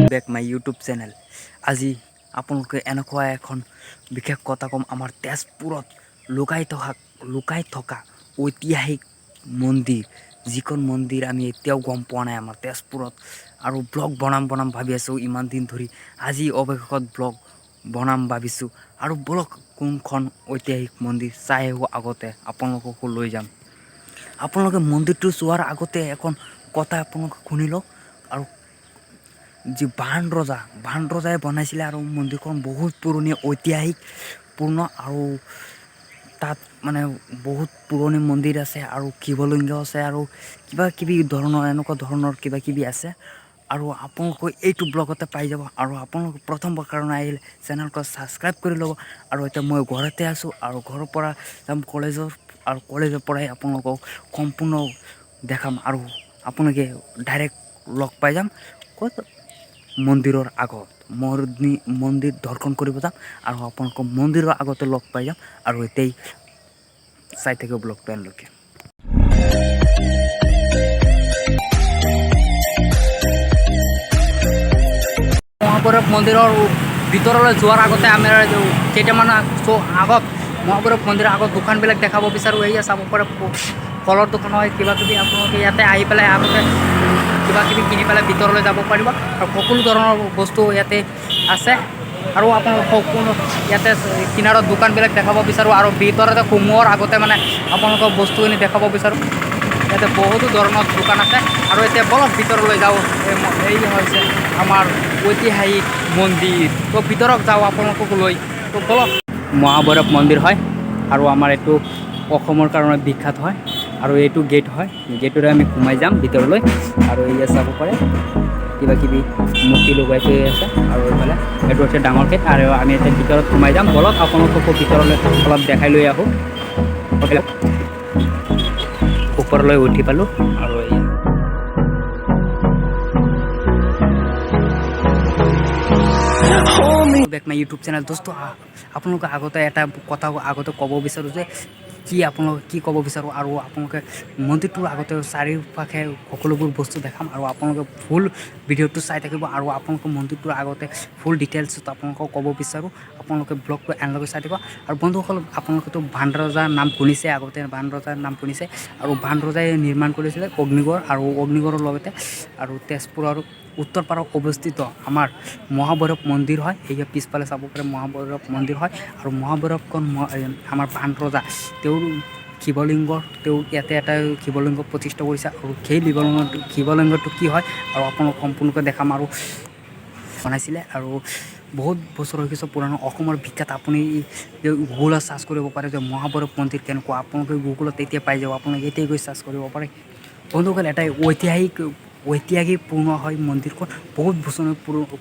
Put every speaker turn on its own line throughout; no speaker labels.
Back my YouTube channel. আজি আপোনালোকে এনেকুৱা এখন বিশেষ কথা ক'ম, আমাৰ তেজপুৰত লুকাই থকা ঐতিহাসিক মন্দিৰ, যিখন মন্দিৰ আমি এতিয়াও গম পোৱা নাই আমাৰ তেজপুৰত। আৰু ব্লগ বনাম বনাম ভাবি আছোঁ ইমান দিন ধৰি, আজি অৱশেষত ব্লগ বনাম ভাবিছোঁ। আৰু ব'লক, কোনখন ঐতিহাসিক মন্দিৰ চাই আহোঁ। আগতে আপোনালোককো লৈ যাম। আপোনালোকে মন্দিৰটো চোৱাৰ আগতে এখন কথা আপোনালোকে শুনি লওক। আৰু যি বান ৰজাই বনাইছিলে আৰু মন্দিৰখন বহুত পুৰণি, ঐতিহাসিক পূৰ্ণ আৰু তাত মানে বহুত পুৰণি মন্দিৰ আছে আৰু শিৱলিংগ আছে আৰু কিবা কিবি ধৰণৰ, এনেকুৱা ধৰণৰ কিবা কিবি আছে। আৰু আপোনালোকে এইটো ব্লগতে পাই যাব। আৰু আপোনালোকে প্ৰথমবাৰ কাৰণে আহিলে চেনেলটো ছাবস্ক্ৰাইব কৰি ল'ব। আৰু এতিয়া মই ঘৰতে আছোঁ আৰু ঘৰৰ পৰা যাম কলেজৰ আৰু কলেজৰ পৰাই আপোনালোকক সম্পূৰ্ণ দেখাম। আৰু আপোনালোকে ডাইৰেক্ট লগ পাই যাম ক'ত? মন্দিৰৰ আগত। মন্দিৰ দৰ্শন কৰিব যাম আৰু আপোনালোকক মন্দিৰৰ আগতে লগ পাই যাম। আৰু এতিয়াই চাই থাকিব ব্লগটো এণ্ডলৈকে। মহাভৈৰৱ মন্দিৰৰ ভিতৰলৈ যোৱাৰ আগতে আমি কেইটামান আগত মহাভৈৰৱ মন্দিৰৰ আগত দোকানবিলাক দেখাব বিচাৰোঁ। এয়া চাব পাৰে, ফলৰ দোকান হয়, কিবা কিবি। আপোনালোকে ইয়াতে আহি পেলাই আগতে কিবা কিবি কিনি পেলাই ভিতৰলৈ যাব পাৰিব। আৰু সকলো ধৰণৰ বস্তু ইয়াতে আছে। আৰু আপোনালোক সকলো ইয়াতে কিনাৰত দোকানবিলাক দেখাব বিচাৰোঁ আৰু ভিতৰতে সোমোৱাৰ আগতে মানে আপোনালোকক বস্তুখিনি দেখাব বিচাৰোঁ। ইয়াতে বহুতো ধৰণৰ দোকান আছে। আৰু এতিয়া বলক, ভিতৰলৈ যাওঁ। এই হৈছে আমাৰ ঐতিহাসিক মন্দিৰ। তো ভিতৰত যাওঁ আপোনালোকক লৈ। তো বলক। মহাভৈৰৱ মন্দিৰ হয় আৰু আমাৰ এইটো অসমৰ কাৰণে বিখ্যাত হয়। আৰু এইটো গেট হয়, গেটেৰে আমি সোমাই যাম ভিতৰলৈ। আৰু এয়া চাব পাৰে, কিবা কিবি মূৰ্তি লগাই থৈ আছে। আৰু এইফালে এইটো হৈছে ডাঙৰ গেট আৰু আমি এতিয়া ভিতৰত সোমাই যাম। বলক, আপোনালোককো ভিতৰলৈ অলপ দেখাই লৈ আহোঁ। ওপৰলৈ উঠি পালোঁ আৰু এয়া back my YouTube channel. দোস্ত, আপোনালোকে আগতে এটা কথা আগতে ক'ব বিচাৰোঁ যে কি আপোনালোকে কি ক'ব বিচাৰোঁ আৰু আপোনালোকে মন্দিৰটোৰ আগতে চাৰিওপাশে সকলোবোৰ বস্তু দেখাম আৰু আপোনালোকে ফুল ভিডিঅ'টো চাই থাকিব। আৰু আপোনালোকে মন্দিৰটোৰ আগতে ফুল ডিটেইলছত আপোনালোকক ক'ব বিচাৰোঁ, আপোনালোকে ব্লগটো এণ্ডলৈকে চাই থাকিব। আৰু বন্ধুসকল, আপোনালোকেতো বান ৰজাৰ নাম শুনিছে আগতে, বান ৰজাৰ নাম শুনিছে। আৰু বান ৰজাই নিৰ্মাণ কৰিছিলে অগ্নিগড় আৰু অগ্নিগড়ৰ লগতে আৰু তেজপুৰৰ উত্তৰ পাৰত অৱস্থিত আমাৰ মহাভৈৰৱ মন্দিৰ হয়। এয়া পিছফালে চাব পাৰে, মহাভৈৰৱ মন্দিৰ হয়। আৰু মহাভৈৰৱখন আমাৰ বান ৰজা, তেওঁৰ শিৱলিংগ, তেওঁ ইয়াতে এটা শিৱলিংগ প্ৰতিষ্ঠা কৰিছে। আৰু সেই শিৱলিংগটো কি হয় আৰু আপোনালোক সম্পূৰ্ণকৈ দেখাম। আৰু বনাইছিলে আৰু বহুত বছৰ হৈ গৈছে পুৰণা, অসমৰ বিখ্যাত। আপুনি গুগলত চাৰ্চ কৰিব পাৰে যে মহাভৈৰৱ মন্দিৰ কেনেকুৱা, আপোনালোকে গুগলত এতিয়া পাই যাব। আপোনালোকে এতিয়াই গৈ চাৰ্চ কৰিব পাৰে। বন্ধুসকল, এটা ঐতিহাসিক পূৰ্ণ হয় মন্দিৰখন, বহুত বছৰ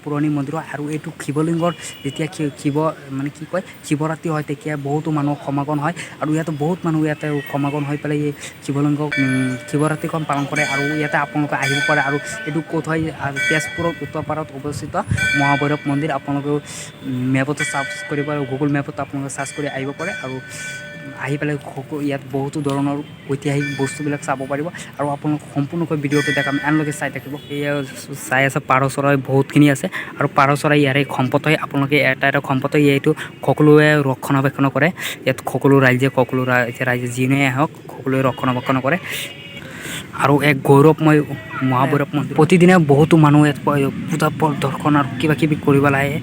পুৰণি মন্দিৰ হয়। আৰু এইটো শিৱলিংগৰ যেতিয়া শিৱ মানে কি কয়, শিৱৰাত্ৰি হয়, তেতিয়া বহুতো মানুহ সমাগম হয়। আৰু ইয়াতে বহুত মানুহ ইয়াতে সমাগম হৈ পেলাই এই শিৱলিংগ শিৱৰাত্ৰিখন পালন কৰে। আৰু ইয়াতে আপোনালোকে আহিব পাৰে। আৰু এইটো ক'ত হয়? আৰু তেজপুৰৰ উত্তৰ পাৰত অৱস্থিত মহাভৈৰৱ মন্দিৰ। আপোনালোকেও মেপতো চাৰ্চ কৰিব, গুগল মেপত আপোনালোকে চাৰ্চ কৰি আহিব পাৰে। আৰু আহি পেলাই ইয়াত বহুতো ধৰণৰ ঐতিহাসিক বস্তুবিলাক চাব পাৰিব। আৰু আপোনালোক সম্পূৰ্ণকৈ ভিডিঅ'টো দেখাম, এণ্ডলৈকে চাই থাকিব। এয়া চাই আছে, পাৰ চৰাই বহুতখিনি আছে। আৰু পাৰ চৰাই ইয়াৰে সম্পদ হয়। আপোনালোকে এটা এটা সম্পদ হয় এইটো, সকলোৱে ৰক্ষণাবেক্ষণ কৰে ইয়াত। সকলো ৰাইজে যোনেই আহক, সকলোৱে ৰক্ষণাবেক্ষণ কৰে। আৰু এক গৌৰৱময় মহাভৈৰৱ মন্দিৰ। প্ৰতিদিনে বহুতো মানুহ ইয়াত পূজা দৰ্শন আৰু কিবা কিবি কৰিবলৈ আহে।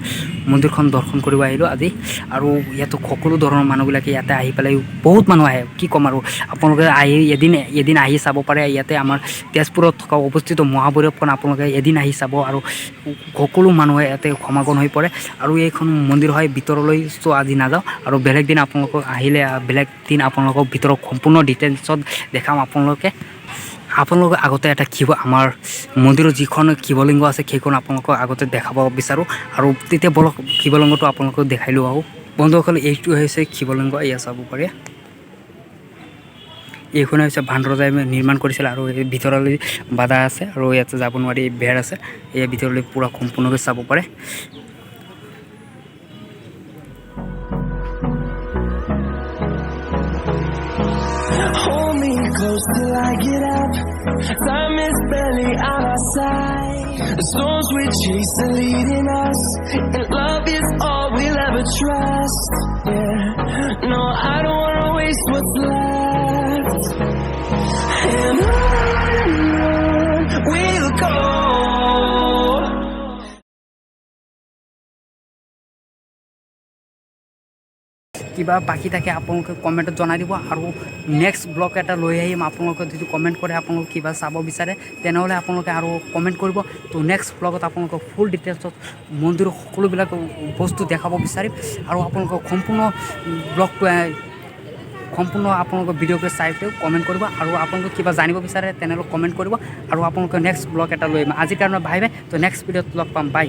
মন্দিৰখন দৰ্শন কৰিব আহিলোঁ আজি। আৰু ইয়াতো সকলো ধৰণৰ মানুহবিলাকে ইয়াতে আহি পেলাই, বহুত মানুহ আহে, কি ক'ম। আৰু আপোনালোকে আহি এদিন এদিন আহি চাব পাৰে ইয়াতে আমাৰ তেজপুৰত থকা অৱস্থিত মহাভৈৰৱখন। আপোনালোকে এদিন আহি চাব। আৰু সকলো মানুহে ইয়াতে সমাগম হৈ পৰে। আৰু এইখন মন্দিৰ হয়, ভিতৰলৈ চ' আজি নাযাওঁ। আৰু বেলেগ দিন আপোনালোকক আহিলে বেলেগ দিন আপোনালোকক ভিতৰত সম্পূৰ্ণ ডিটেইলছত দেখাম। আপোনালোকে আগতে এটা শিৱ আমাৰ মন্দিৰৰ যিখন শিৱলিংগ আছে, সেইখন আপোনালোকক আগতে দেখাব বিচাৰোঁ। আৰু তেতিয়া বলক, শিৱলিংগটো আপোনালোকক দেখাই লওঁ আহোঁ। বন্ধুসকল, এইটো হৈছে শিৱলিংগ, এয়া চাব পাৰে। এইখনে হৈছে বান ৰজাই নিৰ্মাণ কৰিছিল। আৰু এই ভিতৰলৈ বাধা আছে আৰু ইয়াতে যাব নোৱাৰি, বেৰ আছে। এই ভিতৰলৈ পূৰা সম্পূৰ্ণকৈ চাব পাৰে।
Hold me close. close till I get up. Time is barely on our side. The storms we chase are leading us, and love is all we'll ever trust. Yeah, no, I don't wanna waste what's left. And on we'll go.
কিবা বাকী থাকে, আপোনালোকে কমেণ্টত জনাই দিব আৰু next blog এটা লৈ আহিম। আপোনালোকে যদি কমেণ্ট কৰে, আপোনালোকে কিবা চাব বিচাৰে, তেনেহ'লে আপোনালোকে আৰু কমেণ্ট কৰিব। তো নেক্সট ব্লগত আপোনালোকক ফুল ডিটেইলছত মন্দিৰৰ সকলোবিলাক বস্তু দেখাব বিচাৰিম আৰু আপোনালোকক সম্পূৰ্ণ ব্লগটো, সম্পূৰ্ণ আপোনালোকৰ ভিডিঅ'টো চাই কমেণ্ট কৰিব আৰু আপোনালোকে কিবা জানিব বিচাৰে, তেনেহ'লে কমেণ্ট কৰিব আৰু আপোনালোকে নেক্সট ব্লগ এটা লৈ আহিম। আজিৰ কাৰণে বাই বাই। তো নেক্সট ভিডিঅ'ত লগ পাম, বাই।